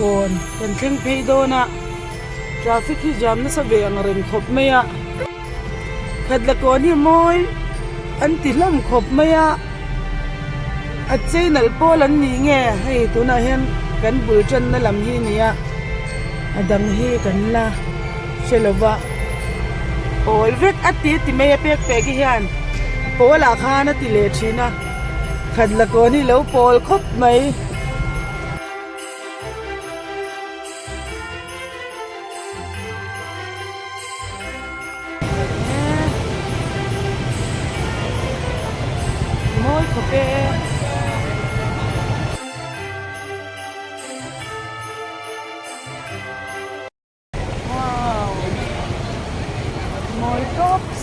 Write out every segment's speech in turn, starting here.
kawn kan thleng phei dawn a traffic hi jam nasa ve ang reng khawp mai a khatla kawn hi mawi an ti hlawm khawp mai a a chei nalh pawl an ni nge hei tunah hian kan bul tanna lam hi a ni a a dang hi kan la hre lo va pawl vek a ti ti mai a pek pek hi hian pawl ah khan a ti leh thin a khatla kawn hi lo pawl khawp mai. Mawi khawp e. Wow. Mawi tops.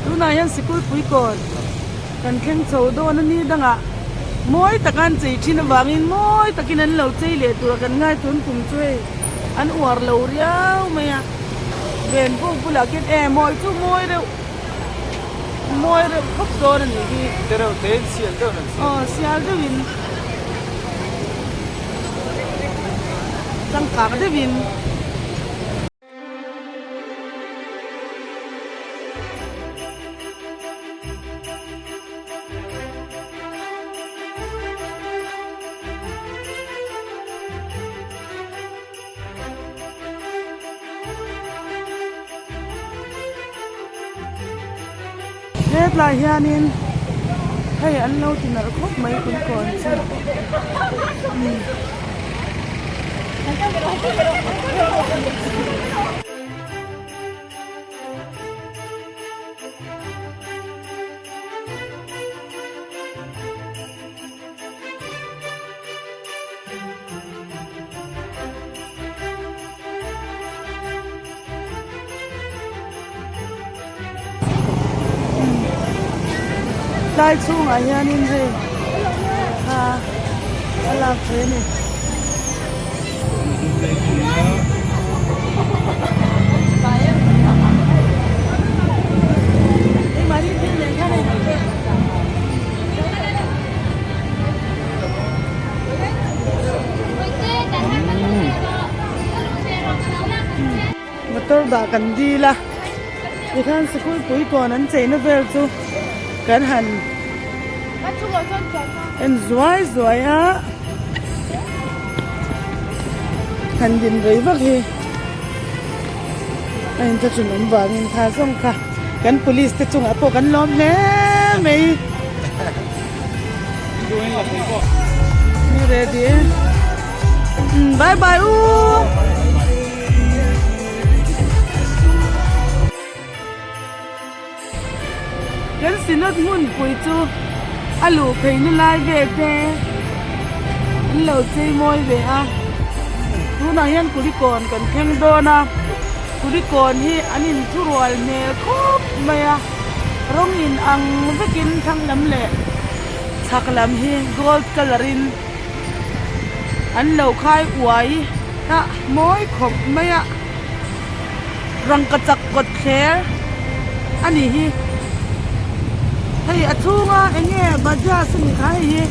Tunah hian sikul puikawn kan thleng chho dawn a ni dangah mawi taka an chei thin avangin mawi takin an lo chei leh tur a kan ngai tun kum chu hei an uar lo riau mai a ven buk bulah khian e mawi chu mawi reuh mawi reuh khawp dawn a nih hi. Te reuh te in sial deuh in an siam. Aw sial deuh in changkang deuh in. Hetlai hianin hei an lo ti nalh khawp mai kulikawn chu Tlai chhungah hianin hei thla a lak theih a ni. Motor dah kan dil a tikhan sikul pui kawn an cheina vel chu kan han en zuai zuai a han din rei vak hi a inthlahrun awm vangin kha zawng kha kan police te chungah pawh kan lawm hle mai. Ni ready bye bye u. Kan synod hmunpui chu a luh phei na lai vel te an lo chei mawi ve a tunah hian kulikawn kan thleng dawn a kulikawn hi an inthurual hmel khawp mai a rawng in ang vekin thlang lam leh chhak lam hi gold colour in an lo khai uai a mawi khawp mai a rangkachak kawt thler a ni hi hei a chhunga eng nge bajaj a ni kha hei hi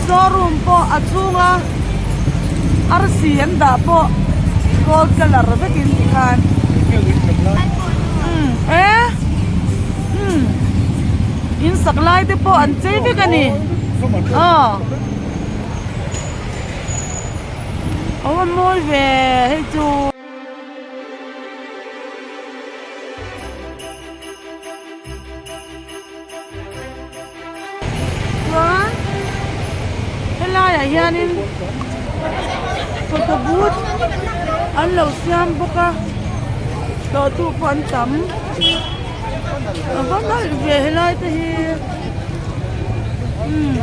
showroom pawh a chhunga arsi an dah pawh gold colour vekin tikhan umm e umm in sak lai te pawh an chei vek a ni aw. Aw a mawi ve hei chu. Helaiah hianin photo booth an lo siam bawk a tlawhtu pawh an tam a va nalh ve helai te hi umm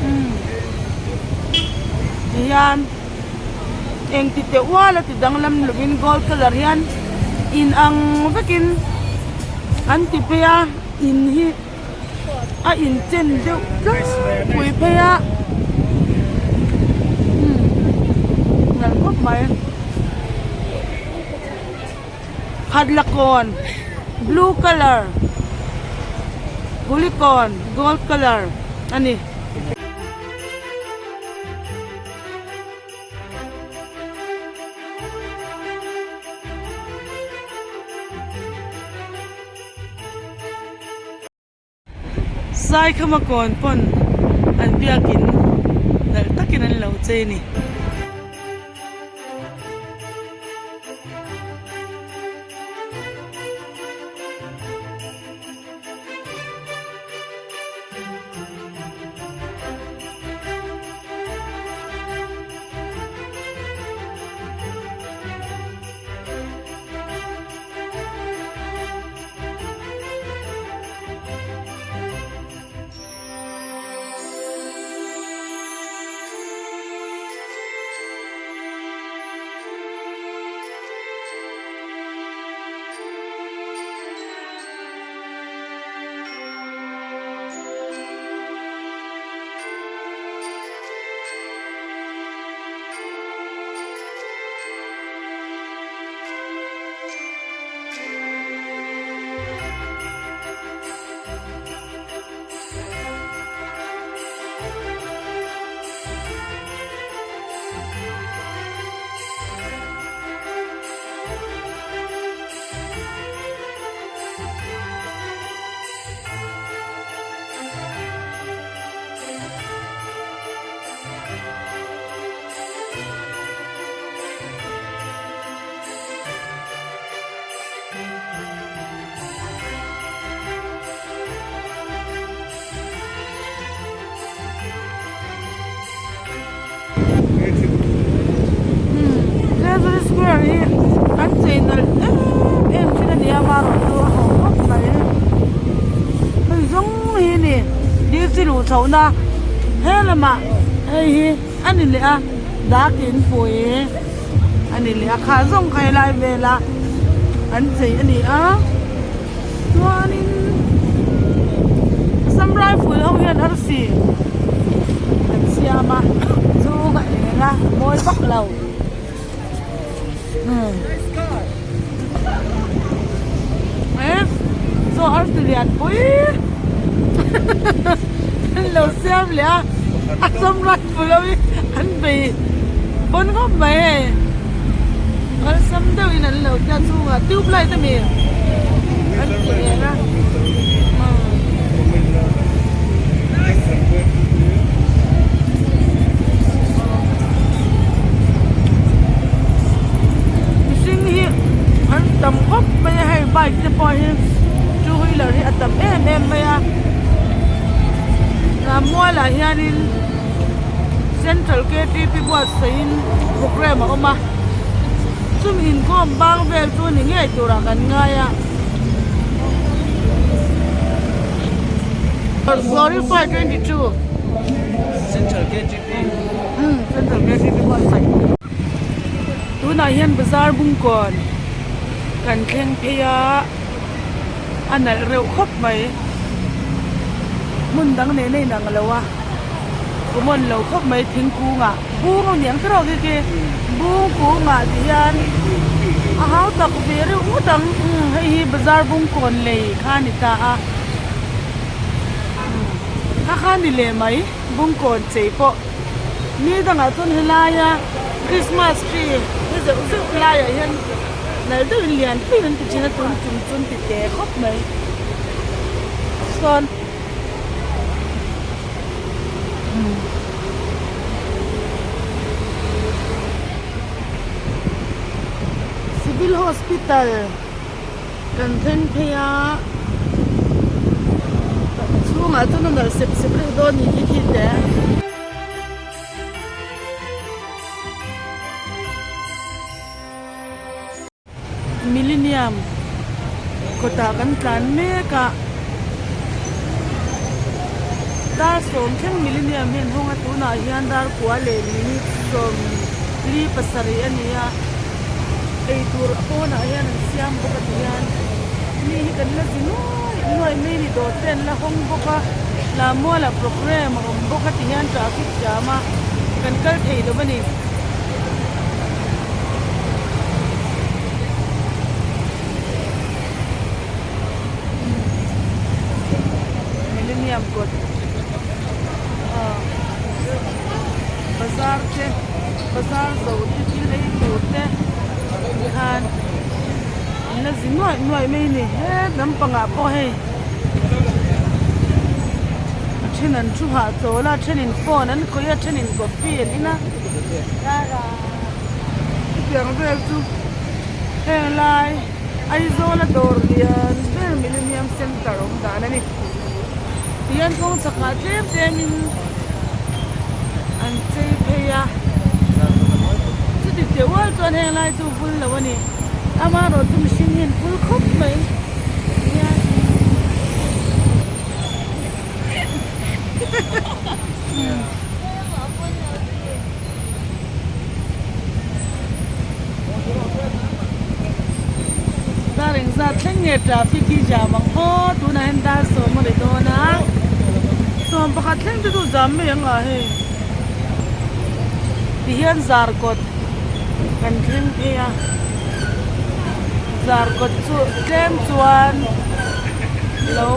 umm tihian engti teh ual a ti danglam lovin gold colour hian in ang vekin an ti phei a in hi. a inchen deuh tlangpui phei a umm nalh khawp mai khatlakawn blue colour kulikawn gold colour a ni. Saikhama kawn pawn an biakin nalh takin an lo chei a ni. Treasury Square hi an chei nalh em em thin a ni a amaherawhchu a ho khawp mai hei zawng hi a ni dil chi luh chhohna he lamah hei hi a ni leh a dak inpui a ni leh a khah zawng kha helai vela an chei a ni a chuanin Assam Rifle ho hian arsi an siam a chhung a eng a mawi vak lo umm e saw arsi lian pui an lo siam leh a Assam Rifle ho hi an bei bawn khawp mai hei awlsam deuhin an lo tia chhungah tube light a mi an ti eng a mihring hi an tam khawp mai a hei bike te pawh hi two wheeler hi a tam em em mai a mualah hianin. Central ktp buatsaihin programme a awm a chumi inkhawm bang vel chu ni ngei turah kan ngai a Glorify 22 Central ktp umm Central ktp buatsaih tunah hian bazar bungkawn kan thleng phei a. A nalh reuh khawp mai. Hmun dang nen a inang lo a, common lo khawp mai thingkungah bung a niang tiraw khi khi bung kungah ti hian a hau tak ve reuh ngawt ang umm hei hi bazar bung kawn lei kha a ni ta a umm kha kha a ni leh mai bung kawn chei pawh ni dangah chuan helaia christmas tree hi zeuh zeuh laiah hian. Nalh deuhin lian pui an ti thin a tun tum chu an ti te khawp mai sawn civil hospital kan thleng phei a chhungah. chhungah chuan a nalh sep sep reuh dawn a ni khi khi te. Millennium kawtah kan tlan mek a, dar sawm thleng Millennium hi an hawng a, tunah hian dar kua leh minute 47 a ni a, eitur a pawnah hian an siam bawk a ti hian mi hi kan la zi nuai nuai mai a ni dawr te an la hawng bawk a, Lammuala programme a awm bawk a ti hian traffic jam a kan kal thei lo a ni. Millennium kawt ah bazar te bazar zo te thil ei tur te tikhan an la zi nuaih nuaih mai a ni he lampangah pawh hei a then an thu hahchawl a a thenin phone an khawih a a thenin coffee an in a. Chutiang vel chu heng lai Aizawl a dawr lian ber Millennium Centre awm dan a ni. Tihian kawng chakah tlem tlem in an chei phei a, chuti teh ual chuan heng lai chu vul lo a ni. Amaherawh chu mihring hian vul khawp mai tihian. Dar engzat thleng nge traffic hi jam ang aw tunah hian dar sawm a ri dawn a 11 thleng te chu jam mai ang ah hei tihian zarkawt kan thleng phei a zarkawt chu tlem chuan lo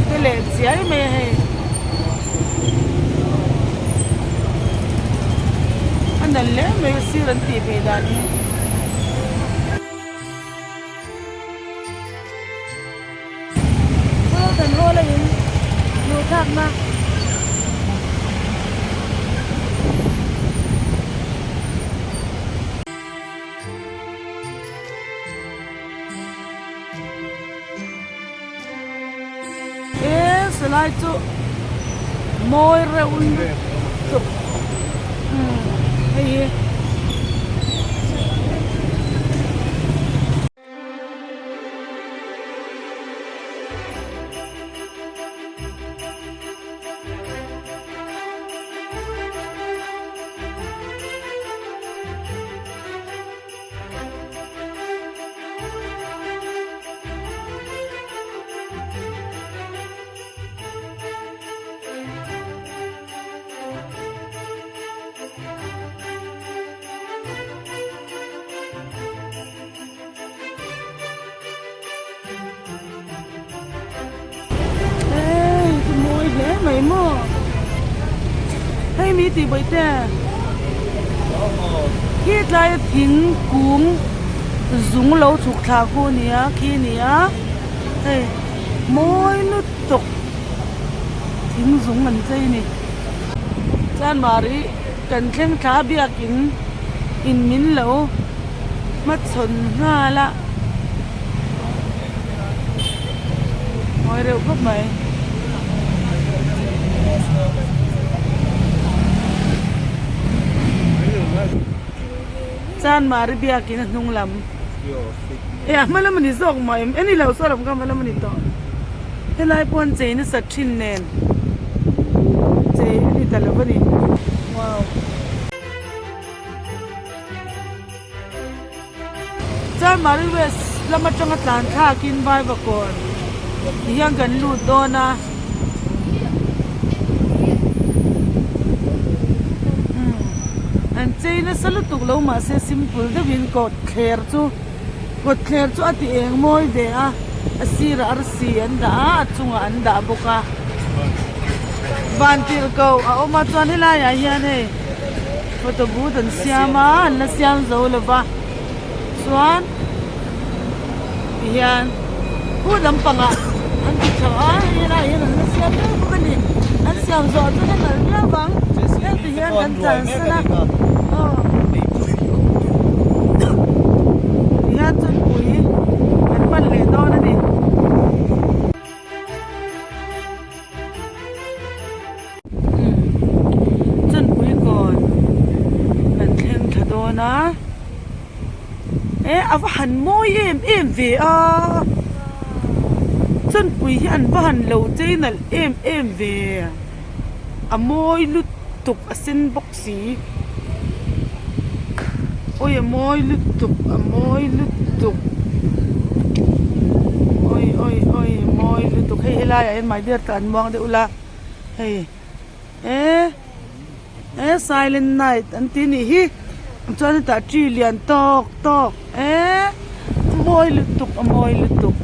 te leh chiai mai a hei. A nalh hle mai a sir an tih phei dan hi. Golden Hall a in luh thlak na. He silai chu mawi reuh lutuk umm hei hi. Hei chu mawi hle mai maw hei mi tih bawih te khi tlaia thing kung zung lo chhuk thla khu a ni a khi a ni a hei mawi lutuk thing zung an chei a ni chuan mahri kan thleng thla biakin in min lo hmachhawn nghal a. Mawi reuh khawp mai. Chanmari biakin a hnung lam e a hma lam a ni zawk mah em eni lo saw lam kha a hma lam a ni tawh helai pawh an chei nasa thin nen chei a ni ta lo a ni wow. Chanmari West lam atanga tlan thlakin Vaivakawn ti hian kan lut dawn a umm an chei nasa lutuk lo mahse simple deuhin kawt thler chu kawt thler chu a ti eng mawi ve a a sirah arsi an dah a a chungah an dah bawk a vantirhkoh a awm a chuan helaiah hian hei. Photo booth an siam a an la siam zo lo va chuan tihian phut lampangah an ti tha a helaiah hian an la siam mek bawk a ni an siam zawh chuan a nalh viau vang heng ti hian kan tlansan a aw tihian chuan pui kan hman leh dawn a ni. dawn a eh a va han mawi em em ve a chawnpui hi an va han lo chei nalh em em ve a mawi lutuk a sen bawk si awi a mawi lutuk a mawi lutuk awi awi awi a mawi lutuk hei helaiah hian my dear tlan muang deuh ula hei eh eh silent night an ti nih hi chuan hetah tree lian tawk tawk eh a mawi lutuk a mawi lutuk.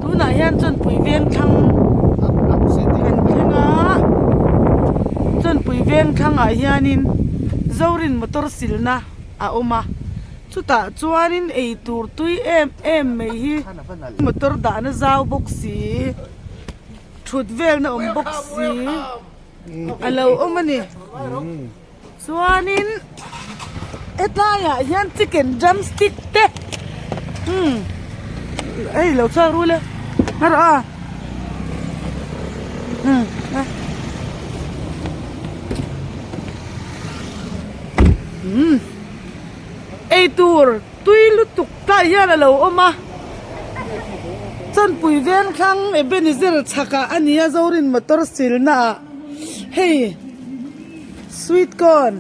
Tunah hian chawnpui veng thlang kan thleng a chawnpui veng thlangah hianin Zorin motor silna a awm a chutah chuanin eitur tui em em mai hi motor dahna zau bawk si thut velna awm bawk si a lo awm a ni. Chuanin hetlaiah hian chicken drumstick te umm hei lo chhuak rul e a rawh a umm umm eitur tui lutuk tlai hian a lo awm a chawnpui veng thlang Ebenezer chhakah a ni a Zorin motor silna ah hei. Sweet corn.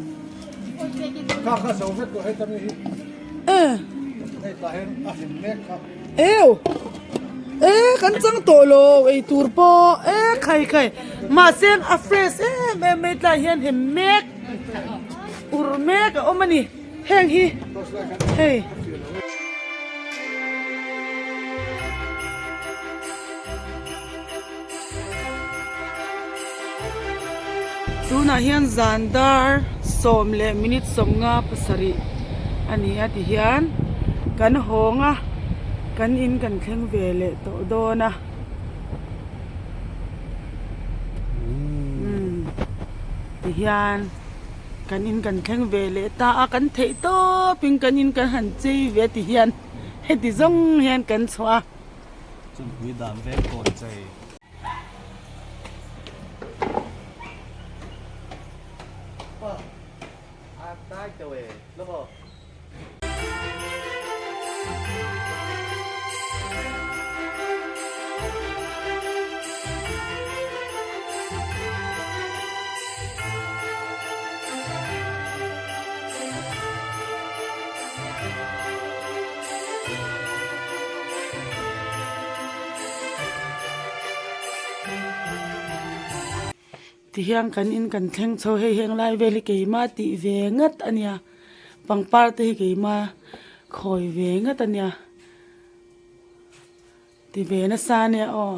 Eo e kan chang tawh lo ei tur pawh e khai khai mahse a fresh em em mai tlai hian hem mek ur mek a awm a ni heng hi hei. Tunah hian zan dar sawm leh minute sawmnga pasarih a ni a ti hian kan hawng a kan in kan thleng ve leh tawh dawn a umm ti hian kan in kan thleng ve leh ta a kan theih tawp in kan in kan han chei ve a ti hian heti zawng hian kan chhuah a. Chungpui dan veng kawn chei. Tihian kan in kan thleng chho hei heng lai vel hi keima tih ve ngat a nia pangpar te hi keima khawi ve ngat a nia ti ve nasa ania aw.